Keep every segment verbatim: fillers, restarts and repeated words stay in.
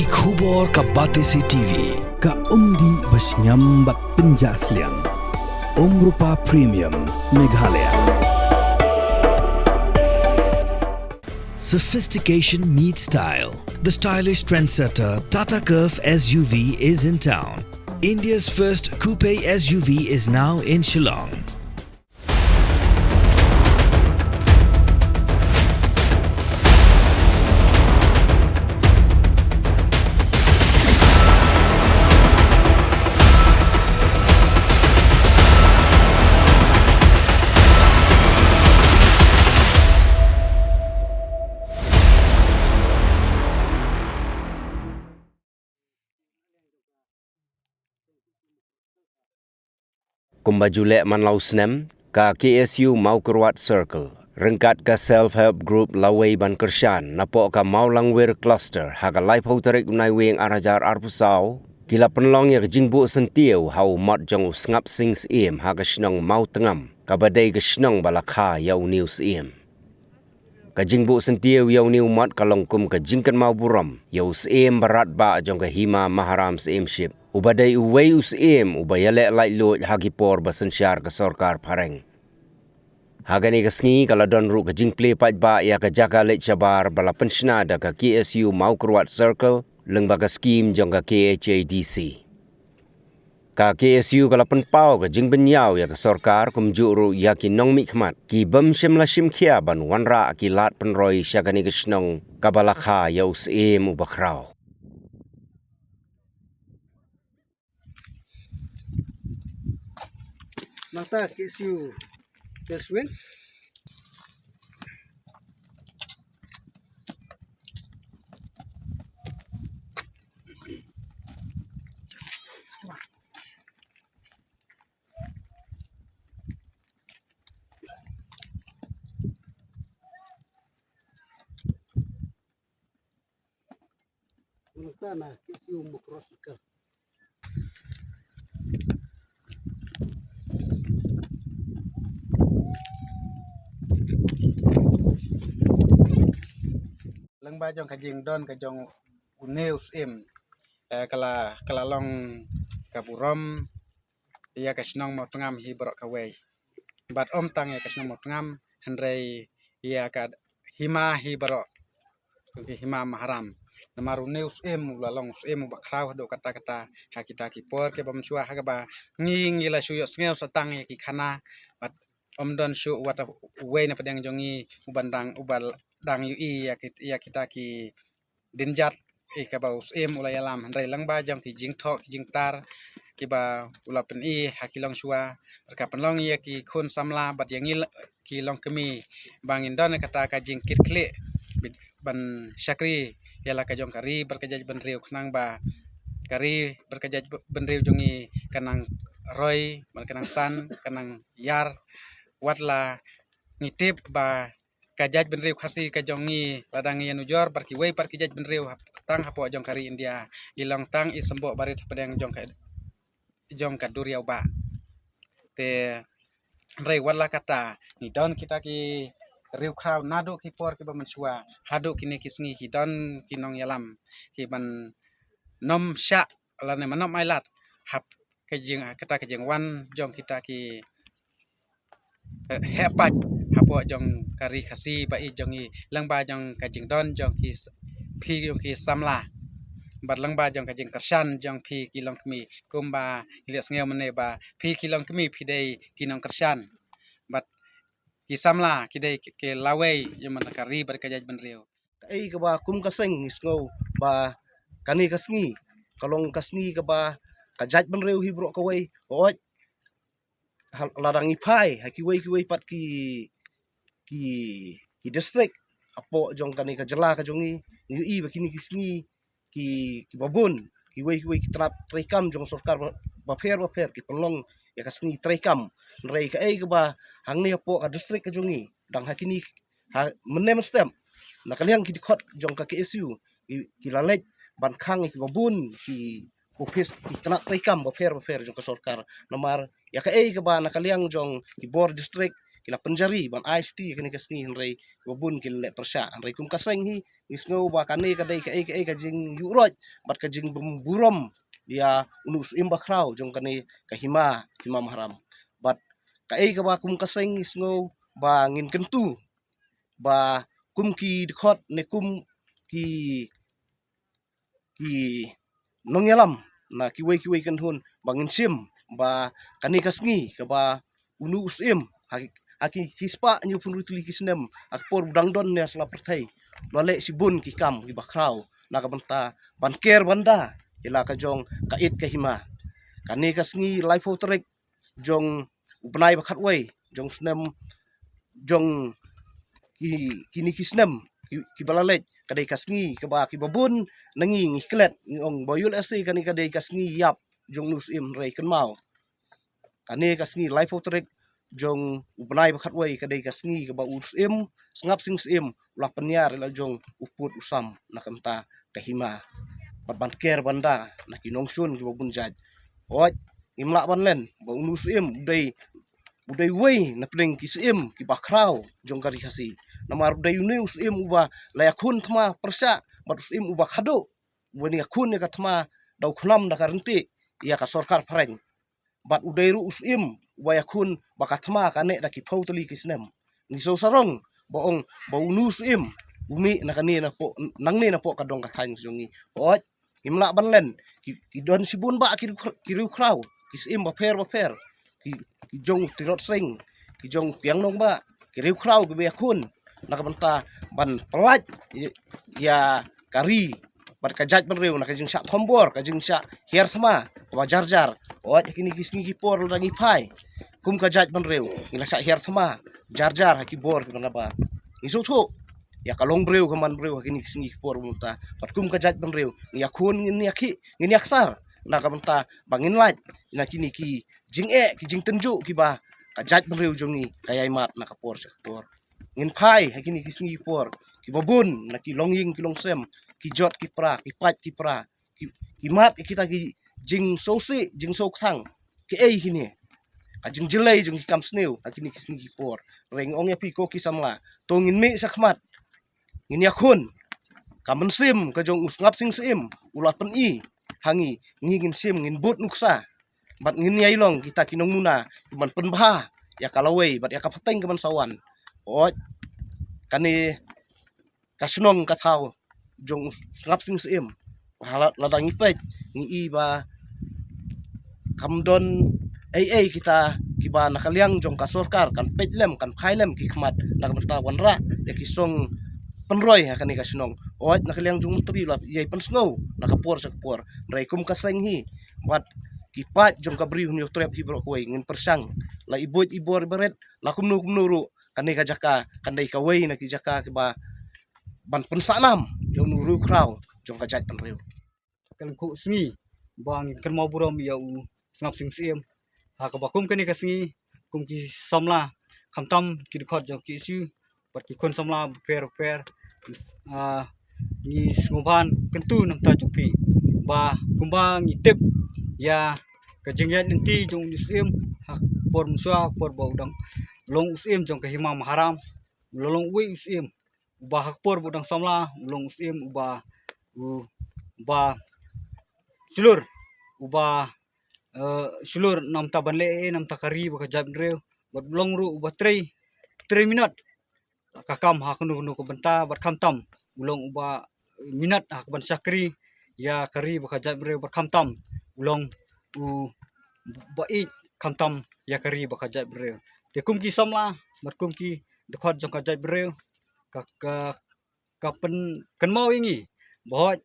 Khubor ka Batesi T V, ka umdih ba shngiam bad pynjah sliang. Umrupa Premium, Meghalaya. Sophistication meets style. The stylish trendsetter Tata Curvv S U V is in town. India's first coupe S U V is now in Shillong. Kumba ju leh man la u snem, ka K S U Mawkyrwat Circle ryngkat ka Self Help Group lawei ban kyrshan napoh ka Mawlangwir Cluster ha ka laiphew tarik u Naiwieng ar hajar arphew saw, ki la pynlong ïa ka jingbuh syntiew ha u mot jong u Sngap Sing Syiem ha ka shnong Mawtngam, kaba dei ka shnong ba la kha ïa une u syiem. Ka jingbuh syntiew ïa une u mot ka long kum ka jingkynmaw burom ïa u syiem ba radbah jong ka Hima Maharam Syiemship, uba dei uwei u syiem uba ïaleh laitluid ha ki por ba synshar ka sorkar phareng. Ha kane ka sngi ka la don ruh ka jingplie paidbah ïa ka jaka leit shabar ba la pynshna da ka K S U Mawkyrwat Circle lyngba ka skhim jong ka K H A D C. Ka K S U ka la pynpaw ka jingbynñiaw ïa ka sorkar kumjuh ruh ïa ki nongmihkhmat ki bym shym la shim khia ban wanrah ki lad pynroi sha kane ka shnong kaba la kha ïa u syiem uba khraw. Nangta K S U Kelswing. Nangta na K S U Mawkyrwat Circle. Lyngba jong ka jingdon ka jong une u syiem, eh, ka la, ka la long ka burom ïa ka shnong Mawtngam hi baroh kawei. Bad ym tang ïa ka shnong Mawtngam, hynrei ïa ka hima hi baroh, ka hima Maharam. Namar une u syiem u la long u syiem uba khraw haduh katta katta ha kita ki por kiba mynshuwa, ha kaba ngi, ngi la shu ïohsngew sa tang ïa ki khana, bad ym don shuh wat uwei na pdeng jong ngi uban dang, uba dang ïohi ïa ki, ïa kita ki dynjat, eh, kaba u syiem u la ïalam, hynrei lyngba jong ki jingthoh ki jingtar kiba u la pyni ha ki longshuwa, bad ka pynlong ïa ki khun samla bad ïa ngi la, ki longkmie, ba ngin don kata ka jingkitkhlieh bit-, ban shakri ïa la ka jong ka ri bad ka jaitbynriew, khnang ba ka ri bad ka jaitbynriew jong ngi ka nang roi, bad ka nang san, ka nang ïar, wat la ngi tip ba ka jaitbynriew Khasi ka jong ngi, lada ngi ïanujor bad kiwei pat ki jaitbynriew hap-, tang hapoh jong ka ri India, i long tang i symboh barit hapdeng jong ka, jong ka duriaw bah. Te hynrei wat la katta, ngi don kita ki riewkhraw naduh ki por kiba mynshuwa haduh kine ki sngi, ki don ki nongïalam kiban nym shah lane mynnym ailad hap ka jing, kata ka jingwan jong kita ki, eh, heh paid hapoh jong ka ri Khasi ba ïeit jong ngi, lyngba jong ka jingdon jong ki s-, phi jong ki samla, bad lyngba jong ka jingkyrshan jong phi ki longkmie, kumba ngi la ïohsngew mynne ba phi ki longkmie phi dei ki nongkyrshan, bad ki samla ki dei ki, ki lawei ïa man ka ri bad ka jaitbynriew. Kaei kaba kum ka seng ngi sngew ba kane ka sngi ka long ka sngi kaba ka jaitbynriew hi baroh kawei, hooid, ha, lada ngi phai ha kiwei kiwei pat ki, ki, ki district hapoh jong kane ka jylla ka jong ngi, ngi ïohi ba kine ki sngi ki, kiba bun, kiwei kiwei ki tnat treikam jong sorkar ba, bapher bapher ki pynlong ïa ka sngi treikam. Hynrei kaei kaba hangne hapoh ka district ka jong ngi, dang ha kine, ha mynne mynstep, na ka liang ki dkhot jong ka K S U ki, ki la leit ban khang ïa kiba bun ki ophis, ki tnat treikam bapher bapher jong ka sorkar. Namar ïa kaei kaba na ka liang jong ki bor district, la pynjari ban ai shuti kane ka sngi, hynrei ba bun ki leh pyrshah. Hynrei kum ka seng hi ngi sngew ba kane ka dei kaei kaei ka jingïuhroit bad ka jingbymburom ïa une u syiem bakhraw jong kane ka hima, hima Maharam. Bad kaei kaba kum ka seng ngi sngew ba ngin kyntu ba kum ki dkhot ne kum ki ki nongïalam na kiwei kiwei ki kynhun ba ngin shim ba kane ka sngi kaba une u syiem ha, ha ki, ki spah hynñiewphew hynriew tylli ki snem ha ka por u dang don ne sla pyrthei, u la leh shibun ki kam kiba khraw na ka bynta ban ker ban da ïa la ka jong ka ïit ka hima. Kane ka sngi laiphew tarik jong u bnai ba khatwei jong snem, jong ki, kine ki snem ki, kiba la leit, ka dei ka sngi kaba kiba bun na ngi ngi klet, ngi ong ba ïoh lehse kane ka dei ka sngi ïap jong une u syiem, hynrei kynmaw, kane ka sngi laiphew tarik jong u bnai ba khatwei ka dei ka sngi kaba u syiem Sngap Sing Syiem u la pynïar ïa la jong u pud u sam na ka bynta ka hima bad ban ker ban da na ki nongshun kiba bun jait. Hooid, ngim lah ban len ba une u syiem u dei, u dei uwei na pdeng ki syiem kiba khraw jong ka ri Khasi. Namar u dei une u syiem uba la ïakhun thma pyrshah bad u syiem uba khadduh, uba ïakhun ïa ka thma da u khnam da ka ryntih ïa ka sorkar phareng. Bad u dei ruh u syiem uba ïakhun ba ka thma ka neh da ki phew tylli ki snem. Ngi sngewsarong ba ong ba une u syiem u mih na kane na poh, nangne na poh ka dong ka thaiñ jong ngi. Hooid, ngim lah ban len, ki, ki don shibun bah ki riew, ki riew khraw, ki syiem bapher bapher, ki, ki jong u Tirot Sing, ki jong u Kiang Nangbah, ki riew khraw kiba ïakhun na ka bynta ban pyllait ïa, ïa ka ri bad ka jaitbynriew na ka jingshah thombor, ka jingshah hiar thma kaba jar jar. Hooid, ha kine ki sngi ki por lada ngi phai kum ka jaitbynriew ngi la shah hiar thma jar jar ha ki bor kiba nabar. Ngi sngewthuh ïa ka longbriew ka manbriew ha kine ki sngi ki por mynta. Bad kum ka jaitbynriew ngi ïakhun, ngin ïakhih, ngin ïaksar na ka bynta ba ngin lait na kine ki jingeh, ki jingtynjuh kiba ka jaitbynriew jong ngi ka ïai mad na ka por sha ka por. Ngin phai ha kine ki sngi ki por kiba bun na ki longïing ki longsem, ki jot ki pra, ki pait ki pra, ki, ki mad ïa kita ki jingsngewsih jingsngewkthang. Kiei kine? Ka jingjyllei jong ki kam sniew ha kine ki sngi ki por. Hynrei nga ong ïa phi ko ki samla, to ngin mih shakhmat, ngin ïakhun. Ka mynsiem ka jong u Sngap Sing Syiem u la pyni ha ngi, ngi ngin shim, ngin bud nuksa bad ngin ïai long kita ki nongmuna kiban pynbha ïa ka lawei bad ïa ka pateng kaban sa wan. Hooid, kane ka shnong ka thaw jong u Sngap Sing Syiem. Ha la, lada ngi peit ngi i ba kam don ei ei kita kiba na ka liang jong ka sorkar kan peit lem, kan phai lem ki khmat na ka bynta wanrah ïa ki song pynroi ha kane ka shnong. Hooid, na ka liang jong u Myntri la ïai pynsngew na ka por sha ka por. Hynrei kum ka seng hi bad ki paid jong ka Bri u Hynñiewtrep hi baroh kawei ngin pyrshang, la i buit i bor i barit, la kumno kumno ruh, kane ka jaka kan dei kawei na ki jaka kiba ban pynsahlam ïa une u riew khraw jong ka jaitbynriew. Ka lyngkhuh sngi ba ngin kynmaw burom ïa u Sngap Sing Syiem. Ha kaba kum kane ka sngi, kum ki samla, khamtam ki dkhot jong ki KSU bad ki khun samla bapher bapher, ah, ngi sngewbha kyntu na ka bynta jong phi ba kumba ngi tip ïa ka jingïaid lynti jong une u syiem ha ka por mynshuwa, ha ka por ba u dang long u syiem jong ka hima Maharam, u la long uwei u syiem uba ha ka por ba u dang samla u long u syiem uba, uba shlur, uba, eh, shlur na ka bynta ban leh ei ei na ka bynta ka ri bad ka jaitbynriew, bad u long ruh uba trei, trei minot ka kam ha kano kano ka bynta, bad khamtam u long uba minot ha kaban shakri ïa ka ri bad ka jaitbynriew, bad khamtam u long uba ïeit khamtam ïa ka ri bad ka jaitbynriew. Te kum ki samla bad kum ki dkhot jong ka jaitbynriew, ka, ka, ka pynkynmaw ïa ngi ba hooid,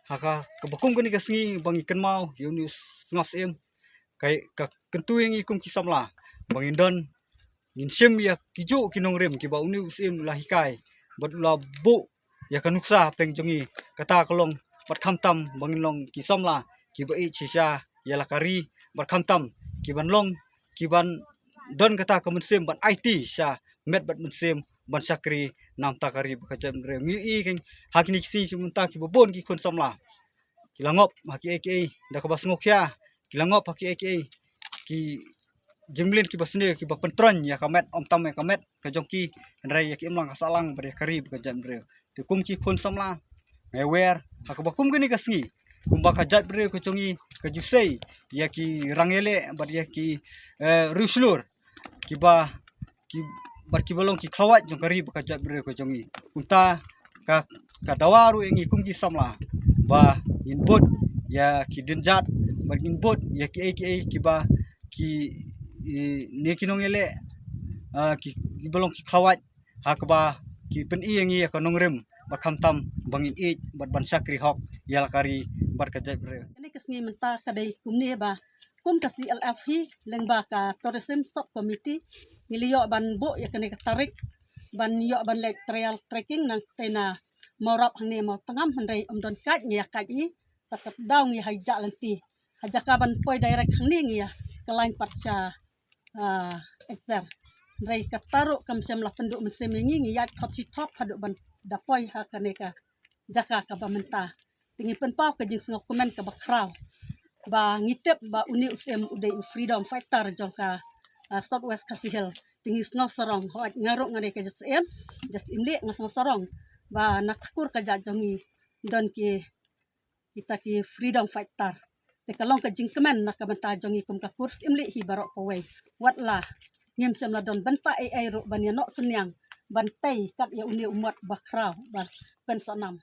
ha ka, kaba kum kane ka sngi ba ngi kynmaw ïa une u Sngap Syiem, ka, ka kyntu ïa ngi kum ki samla ba ngin don, ngin shim ïa kijuh ki nongrim kiba une u syiem u la hikai bad u la buh ïa ka nuksa hapdeng jong ngi. Kata ka long bad khamtam ba ngin long ki samla kiba ïeit shisha ïa la ka ri, bad khamtam kiban long, kiban don kata ka mynsiem ban aiti sha met bad mynsiem ban shakri na ka bynta ka ri bad ka jaitbynriew. Ngi i kein ha kine ki sngi ki mynta kiba bun ki khun samla ki la ngop ha kiei kiei da kaba sngewkhia, ki la ngop ha kiei kiei, ki jingmlien kiba sniew kiba pyntroiñ ïa ka met, ym tang ïa ka met ka jong ki, hynrei ïa ki imlang ka sahlang bad ïa ka ri bad ka jaitbynriew. Te kum ki khun samla, nga wer ha kaba kum kane ka sngi, kumba ka jaitbynriew ka jong ngi ka ju sei ïa ki rangïaleh bad ïa ki, eh, riewshlur kiba, ki, bad kiba long ki khlawait jong ka ri bad ka jaitbynriew ka jong ngi. Kumta ka, ka dawa ruh ïa ngi kum ki samla ba ngin bud ïa ki dienjat, bad ngin bud ïa kiei kiei kiba, ki, i, ne ki nongïaleh, ah, ki, kiba long ki khlawait ha kaba ki pyni ïa ngi ïa ka nongrim, bad khamtam ba ngin ïeit bad ban shakri hok ïa la ka ri bad ka jaitbynriew. Kane ka sngi mynta ka dei kumne ba kum ka C L F hi lyngba ka Tourism Sub Committee ngi la ïoh ban buh ïa kane ka tarik ban ïoh ban leit trail trekking nangta na Mawrap hangne Mawtngam, hynrei ym don kait ngi ïa kait i, ta ka daw ngi ha ïa lynti ha jaka ban poi direct hangne ngi ïa ka lain pat sha, ah, Exer. Hynrei kata ruh kam shym la pynduh mynsiem ïa ngi, ngi ïaid thop shi thop haduh ban da poi ha kane ka jaka kaba mynta. Te ngi pynpaw ka jingsngewkmen kaba khraw ba ngi tip ba une u Syiem u dei u freedom fighter jong ka, ah, South West Khasi Hills. Te ngi sngewsarong, hooid nga ruh nga dei ka jasyiem, jasyiem lieh, nga sngewsarong ba na ka kur ka jait jong ngi don ki, kita ki freedom fighter. Te ka long ka jingkmen na ka bynta jong ngi kum ka kur syiem lieh hi baroh kawei. Wat la ngim shym la don bynta ei ei ruh ban ïa noh synñiang ban tei kat ïa une u mot ba khraw ba pynsnam.